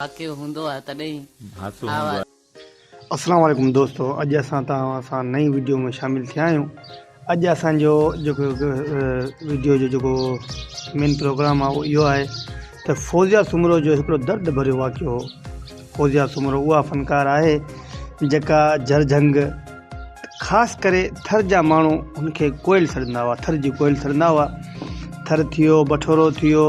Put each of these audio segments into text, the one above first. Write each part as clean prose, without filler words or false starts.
واقعو هوندو آ تڏهن آواز. اسلام عليڪم دوستو اڄ اسان توهان سان نئين وڊيو ۾ شامل ٿيا آهيون اڄ اسان جو جيڪو وڊيو جو جيڪو مين پروگرام آهي اهو اهو آهي ته فوزيا سومرو جو هڪڙو درد ڀريو واقعو هو فوزيا سومرو اها فنڪار آهي جيڪا جھرجھنگ خاص ڪري ٿر جا ماڻهو هن کي ڪوئل سڏندا هئا ٿر جي ڪوئل سڏندا هئا ٿر ٿيو بٺورو ٿيو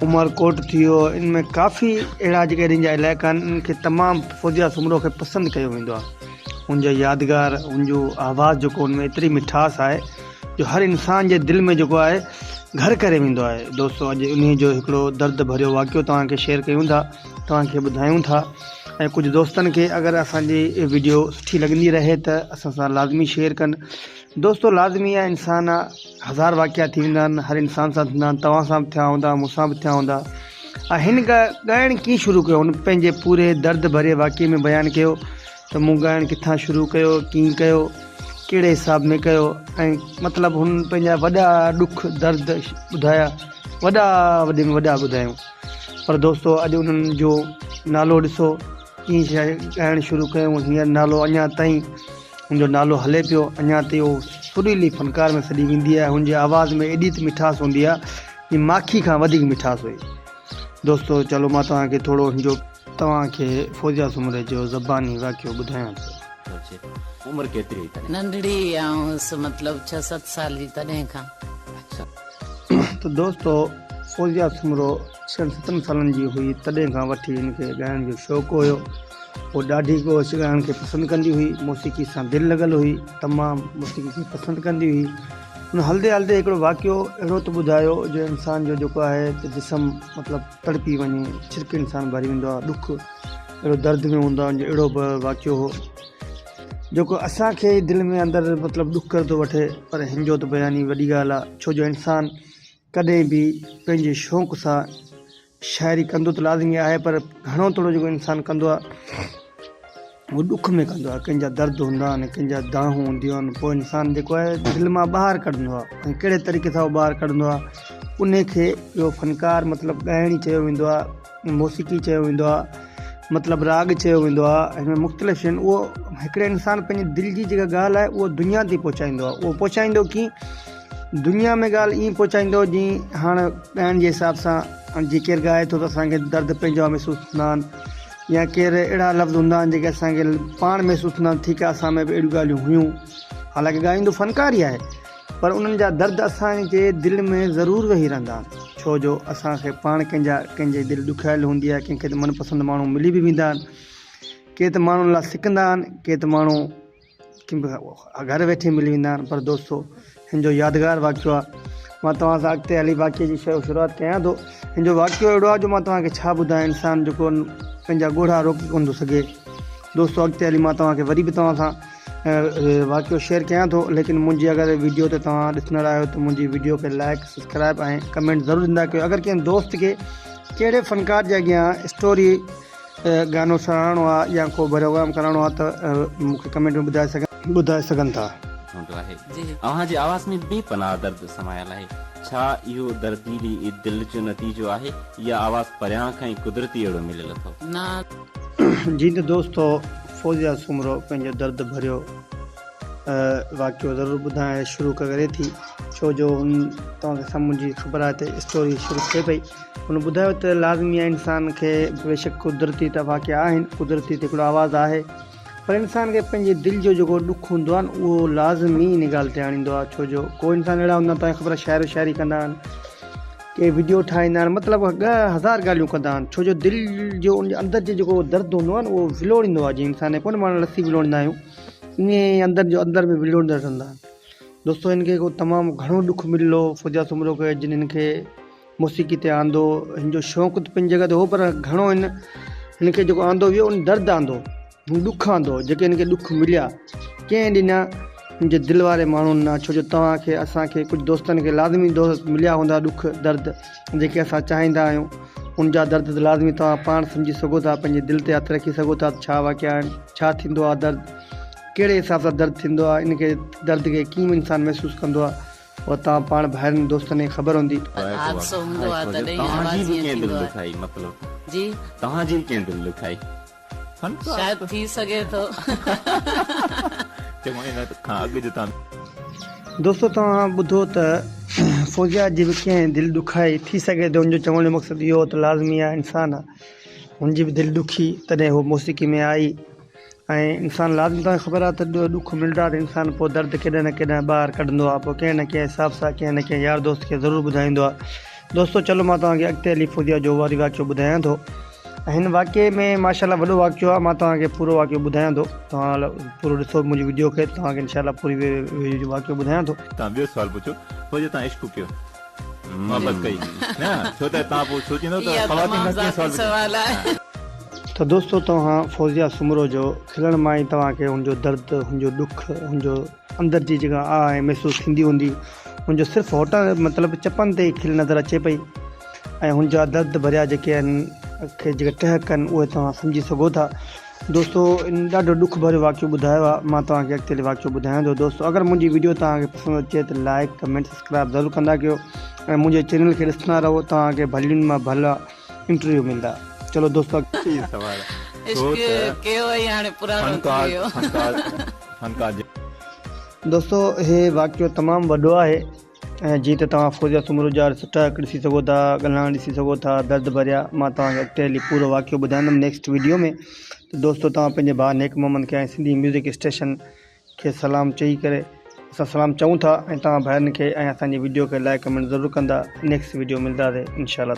عمرڪوٽ ٿيو ان ۾ ڪافي اهڙا جيڪي هن جا علائقا آهن ان کي تمام فوزيا سومرو کي پسند ڪيو ويندو آهي ان جو يادگار ان جو آواز جيڪو ان ۾ ايتري مٺاس آهي جو هر انسان جي دل ۾ جيڪو آهي گهر ڪري ويندو آهي دوستو اڄ انهي جو هڪڙو درد ڀريو واقعو توهان کي شيئر ڪيون ٿا توهان کي ٻڌايون ٿا ۽ ڪجهه دوستن کي اگر اسان جي ويڊيو سٺي لڳندي رهي ته اسان سان لازمي شيئر ڪن دوستو لازمي آهي انسان آ هزار واقعا ٿي ويندا آهن هر انسان سان ٿيندا آهن توهان سان به ٿيا هوندا مون سان به ٿيا هوندا ۽ هن ڳائڻ ڪيئن شروع ڪيو هن پنهنجي پوري درد ڀري واقعي ۾ بيان ڪيو ته مون ڳائڻ ڪٿان شروع ڪيو ڪيئن ڪيو ڪهڙي حساب ۾ ڪيو ۽ مطلب هن پنهنجا وڏا ڏک درد ٻڌايا وڏا وڏي ۾ وڏا ٻڌايون پر دوستو اڄ انهن جو نالو ڏسو ڪيئن ڳائڻ شروع ڪيو هينئر نالو اڃا تائين هن جو نالو هلي پيو اڃا تائين اهو سريلي فنڪار ۾ سڏي ويندي آهي هن جي آواز ۾ ايڏي ته مٺاس هوندي آهي جي ماکي کان وڌيڪ مٺاس هئي دوستو چلو مان توهان کي ٿورو هن جو توهان کي فوزيا سومري جو زباني واقعو ٻڌايان ٿو. عمر ڪيتري هئي تڏهن؟ ننڍڙي آئون هيس مطلب ڇهه ست سال جي تڏهن کان. اڇا. ته دوستو فوزيا سومرو ڇهن ستن سالن جي هئي تڏهن کان وٺي هن کي ڳائڻ جو شوق هيو. هوء ڏاڍي ڪوش ڳائڻ کي پسند ڪندي هئي. موسيقي سان دل لڳل هئي. تمام موسيقي کي پسند ڪندي هئي. هن هلندي هلندي هڪڙو واقعو اهڙو ته ٻڌايو جو انسان جو جيڪو آهي ته جسم مطلب تڙپي وڃي ڇرڪ انسان ڀري ويندو آهي ڏک اهڙو درد ۾ هوندو آهي ان جو اهڙو به واقعو هو جيڪو اسان کي ئي دل ۾ اندر مطلب ڏک ڪري ٿو وٺي پر هن جو ته بيان ئي وڏي ڳالهه آهي ڇو جو انسان ڪڏهن به پنهنجي شوق سان شاعري ڪندو ته لازمي آهي پر گهڻو توڙو جيڪو انسان ڪندو آهي اهو ڏک ۾ ڪندو آهي ڪنهن جا درد هوندا آهن ڪنهن جا دانهون هونديون آهن پوء انسان جيڪو آهي دل مان ٻاهر ڪڍندو آهي ۽ ڪهڙي طريقي سان اهو ٻاهر ڪڍندو آهي ان کي اهو فنڪار مطلب ڳائڻ ئي چيو ويندو آهي موسيقي چيو ويندو آهي مطلب راڳ چيو ويندو آهي هن ۾ مختلف شيون اهو هڪڙي انسان پنهنجي دل جي جيڪا ڳالهه آهي اهو دنيا تائين پهچائيندو آهي اهو پهچائيندو ڪيئن دنيا ۾ ڳالهه ائين پهچائيندو جيئن هاڻ ڳائڻ جي حساب سان جي ڪير ڳائي ٿو ته اسان کي درد پنهنجا محسوس ٿيندا آهن يا ڪير اهڙا لفظ هوندا آهن جيڪي اسان کي پاڻ محسوس ٿيندا آهن ٺيڪ آهي اسان ۾ به اهڙيون ڳالهيون هيون حالانڪه ڳائيندو فنڪار ئي آهي پر انهن جا درد اسان جي دل ۾ ضرور ويهي رهندا آهن ڇو جو اسان کي پاڻ ڪنهن جا ڪنهن جي دل ڏکايل هوندي آهي ڪنهن کي ته من پسند ماڻهو ملي به ويندا آهن ڪي ته ماڻهن لاء سڪندا آهن ڪي ته ماڻهو گهر ويٺي ملي ويندا آهن پر دوستو هن جو يادگار واقعو آهي مان توهان سان اڳتي هلي واقعي جي شروعات ڪيان ٿو هن جو واقعو اهڙو آهي جو مان توهان کي ڇا ٻڌايان انسان جيڪو پنهنجا ڳوڙها روڪي ڪونه ٿو سگهي دوستو اڳتي هلي مان توهان کي وري به توهان سان واقعو شيئر ڪيان ٿو ليڪن منهنجي اگر ويڊيو تي توهان ڏسندڙ آهيو ته منهنجي ويڊيو کي لائڪ سبسڪرائب ۽ ڪمينٽ ضرور ڏيندا ڪيو اگر ڪنهن دوست کي ڪهڙي فنڪار جي اڳيان اسٽوري گانو سڻائڻو آ يا ڪو پروگرام ڪرائڻو آ ته مون کي ڪمينٽ ۾ ٻڌائي سگهن ٻڌائي سگهن ٿا. هوندو آهي. اوهان جي آواز ۾ بي پناهه درد سمايل آهي. ڇا اهو درديلي دل جو نتيجو آهي يا آواز پريان کان ئي قدرتي اهڙو مليل اٿو؟ نه. جي ته دوستو فوزيه سومرو پنهنجو درد ڀريو واقعو ضرور ٻڌائڻ شروع ڪري ٿي ڇو جو هن توهان کي سڀ منهنجي خبر آهي ته اسٽوري شروع ٿئي پئي هن ٻڌايو ته لازمي آهي انسان کي بيشڪ قدرتي ته واقعا آهن قدرتي ته هڪڙو آواز آهي پر انسان کي پنهنجي دل جو جيڪو ڏک هوندو آهي نه اهو لازمي ان ڳالهه تي آڻيندو آهي ڇو جو ڪو انسان اهڙا هوندا آهن توهان کي خبر آهي شاعر شاعري ڪندا آهن ڪي وڊيو ٺاهيندا آهن مطلب هزار ڳالهيون ڪندا آهن ڇو جو دل جو ان جي اندر جو جيڪو درد هوندو آهي نه اهو ولوڙيندو آهي جيئن انسان کي ڪونه پاڻ لسي ولوڙيندا آهيون ائين ئي اندر جو اندر ۾ ولوڙيندا رهندا آهن دوستو هن کي تمام گهڻو ڏک مليو فوزيا سومرو کي جن هن کي موسيقي تي آندو هن جو شوق ته پنهنجي جڳهه تي هو پر گهڻو هن هن کي جيڪو آندو ويو ان درد آندو هن ڏک آندو جيڪي هن کي ڏک مليا ڪنهن ڏنا هن جي دل واري ماڻهن ڏنا ڇو جو توهان کي اسان کي ڪجهه دوستن کي لازمي دوست مليا هوندا ڏک درد جيڪي اسان چاهيندا آهيون ان جا درد ته لازمي توهان پاڻ سمجهي سگهو ٿا پنهنجي دل تي هٿ رکي سگهو ٿا ته ڇا واقعا آهن ڇا ٿيندو آهي درد ڪهڙي حساب سان درد ٿيندو آهي ان کي درد کي ڪيئن انسان محسوس ڪندو آهي. اها توهان پاڻ ڀائرن دوستن کي خبر هوندي. حادثو هوندو آهي تڏهن ئي توهان آواز جي به ائين ڪنهن دل ٿيندو آهي. ڏکائي مطلب جي. توهان جي به ڪنهن دل ڏکائي. شايد ٿي سگهي ٿو. چڱو ان کان اڳ جو توهان. دوستو توهان ٻڌو ته فوزيا جي به ڪنهن دل ڏکائي ٿي سگهي ٿو ان جو چوڻ جو مقصد اهو هو ته لازمي آهي انسان آهي هن جي به دل ڏکي تڏهن هو موسيقي ۾ آئي ۽ انسان لازمي توهان کي خبر آهي ته ڏک ملندو آهي ته انسان پوء درد ڪيڏانهن نه ڪيڏانهن ٻاهر ڪڍندو آهي پوء ڪنهن نه ڪنهن حساب سان ڪنهن نه ڪنهن يار دوست کي ضرور ٻڌائيندو آهي دوستو چلو مان توهان کي اڳتي هلي فوزيا جو واري واقعو ٻڌايان ٿو ۽ هن واقعي ۾ ماشاء الله وڏو واقعو آهي مان توهان کي پورو واقعو ٻڌايان ٿو توهان پورو ڏسو منهنجي وڊيو کي توهان کي انشاء الله پوري وڊيو جو واقعو ٻڌايان ٿو. توهان ٻيو سوال پڇو پوء جو توهان عشق ڪيو محبت ڪئي نه ڇو ته توهان پوء سوچيندو ته اها خواتين تمام کان ڪيئن ذاتي سوال پڇان. سوال آهي. ته دوستو توهان فوزيا سومرو جو کلڻ مان ئي توهان کي هن جو درد هن جو ڏک هن جو اندر جي جيڪا آه ۽ محسوس ٿيندي هوندي هن جو صرف هوٽن مطلب چپن تي ئي کل نظر اچي پئي ۽ هن جا درد ڀريا جيڪي آهن کي جيڪي ٽهڪ آهن اهي توهان سمجهي سگهو ٿا دوستو ان ڏاڍو ڏک ڀريو واقعو ٻڌايو آهي مان توهان کي اڳتي هلي واقعو ٻڌايان ٿو دوستو اگر منهنجي ويڊيو توهان کي پسند اچي ته لائڪ ڪمينٽ سبسڪرائب ضرور ڪندا ڪيو ۽ منهنجي چينل کي ڏسندا رهو توهان کي ڀلين مان ڀلا انٽرويو ملندا چلو دوستو سوال ڇو عشق ته ڪيو ۽ هاڻي پراڻو ٿي فنڪار ويو. فنڪار فنڪار جي. دوستو هي واقعو تمام وڏو آهي ۽ جيئن ته توهان فوزيا سومرو جا ٽهڪ ڏسي سگهو ٿا ڳالهائڻ ڏسي سگهو ٿا درد ڀريا مان توهان کي اڳتي هلي پورو واقعو ٻڌائيندم نيڪسٽ وڊيو ۾ ته دوستو توهان پنهنجي ڀاء نيڪ محمد کي ۽ سنڌي ميوزڪ اسٽيشن کي سلام چئي ڪري اسان سلام چئون ٿا ۽ توهان ڀائرن کي ۽ اسان جي وڊيو کي لائڪ ڪمينٽ ضرور ڪندا نيڪسٽ وڊيو ملداسي انشاء الله.